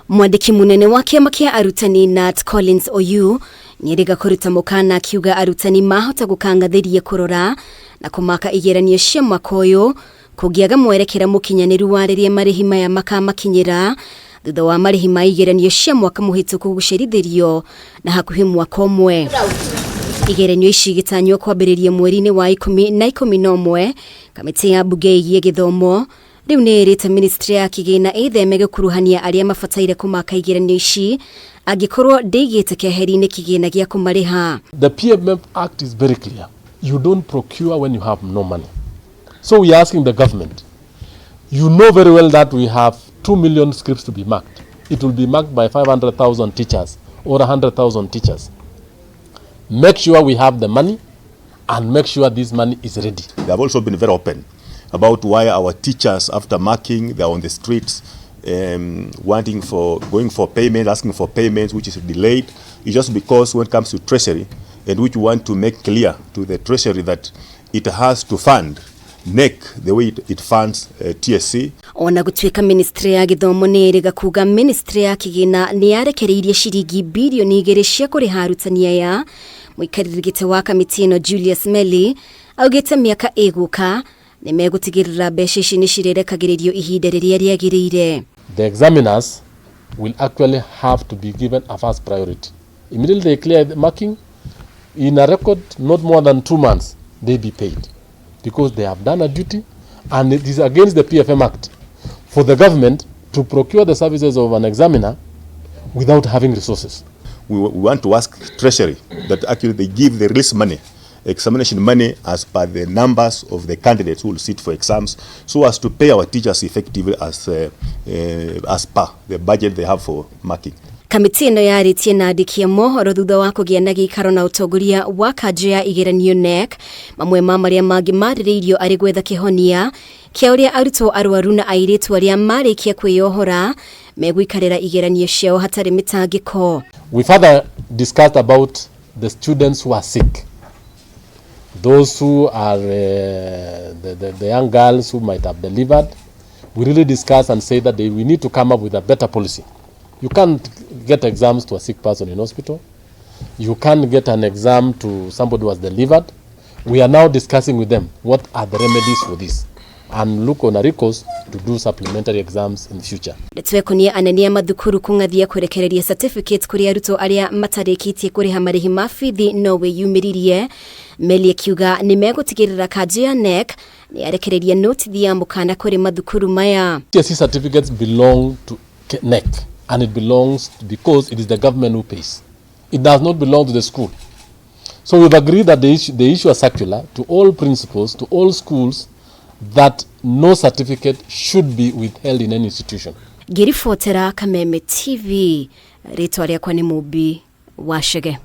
Mwandĩki mũnene wa kĩama kĩa arutani Nat Collins Oyu nĩerĩga kũruta mũkana akiuga arutani mahota gũkangathĩria kũrora na kũmaka igeranio cia mwaka ũyũ kũngĩaga mwerekera mũkinyanĩru wa rĩrĩa marĩhi maya makamakinyĩra thutha wa marĩhi ma igeranio cia mwaka mũhĩtũku gũcerithĩrio na hakuhĩ mwaka ũmwe. Igeranio ici igĩtanywo kwambĩrĩria mweri-inĩ wa 11 kamĩtĩ ya mbunge ĩgiĩ gĩthomo rĩu nĩ ĩrĩte ministry ya kĩgĩna ĩtheme gũkuruhania arĩa mabataire kũmaka igeranio ici angĩkorwo ndĩigĩte keheri-inĩ kĩgĩna gĩa kũmarĩha. The PMF Act is very clear. You don't procure when you have no money. So we are asking the government, you know very well that we have 2 million scripts to be marked. It will be marked by 500,000 teachers or 100,000 teachers. Make sure we have the money and make sure this money is ready. They have also been very open about why our teachers, after marking, they are on the streets wanting for going for payment, asking for payments, which is delayed. It's just because when it comes to Treasury, and which we want to make clear to the Treasury that it has to fund KNEC the way it funds TSC. Ona gũtuĩka ministry ya gĩthomo nĩ ĩrĩga kuga ministry ya kĩgĩna nĩ yarekereirie ciringi birioni 2 cia kũrĩha arutani aya, mũikarĩri gĩtĩ wa kamĩtĩ ĩno Julius Melly augĩte mĩaka ĩgũka nĩ megũtigĩrĩra mbeca ici nĩ cirerekagĩrĩrio ihinda rĩrĩa rĩagĩrĩire. The examiners will actually have to be given a first priority. Immediately they clear the marking, in a record not more than 2 months, they be paid because they have done a duty, and it is against the PFM Act for the government to procure the services of an examiner without having resources. We want to ask Treasury that actually they give the release money, examination money, as per the numbers of the candidates who will sit for exams, so as to pay our teachers effectively as per the budget they have for marking. Kamĩtĩ ĩno yarĩtie na andĩki a mohoro thutha wa kũgĩa na gĩikaro na ũtongoria wa kanjũ ya igeranio KNEC. Mamwe ma marĩa mangĩ marĩrĩirio arĩ gwetha kĩhonia kĩa ũrĩa arutwo arwaru na airĩtu arĩa marĩkia kwĩyohora megũikarĩra igeranio ciao hatarĩ mĩtangĩko. We further discussed about the students who are sick, those who are the young girls who might have delivered. We really discussed and say that we need to come up with a better policy. You can't get exams to a sick person in hospital. You can't get an exam to somebody who has delivered. We are now discussing with them what are the remedies for this and look on a recourse to do supplementary exams in future. Ndeto ĩkoniĩ anene a mathukuru kũng'athia kũrekereria certificates kũrĩ arutwo arĩa matarĩkĩtie kũrĩha marĩhi ma bithi no wĩyumĩririe. Meli akiuga nĩ megũtigĩrĩra kanjũ ya KNEC nĩ yarekereria notithi ya mũkana kũrĩ mathukuru maya. TSC certificates belong to KNEC, and it belongs because it is the government who pays. It does not belong to the school. So we've agreed that they issue a circular to all principals, to all schools, that no certificate should be withheld in any institution. Ngĩribotera Kameme TV, rĩtwa rĩakwa nĩ Mũmbi wa Chege.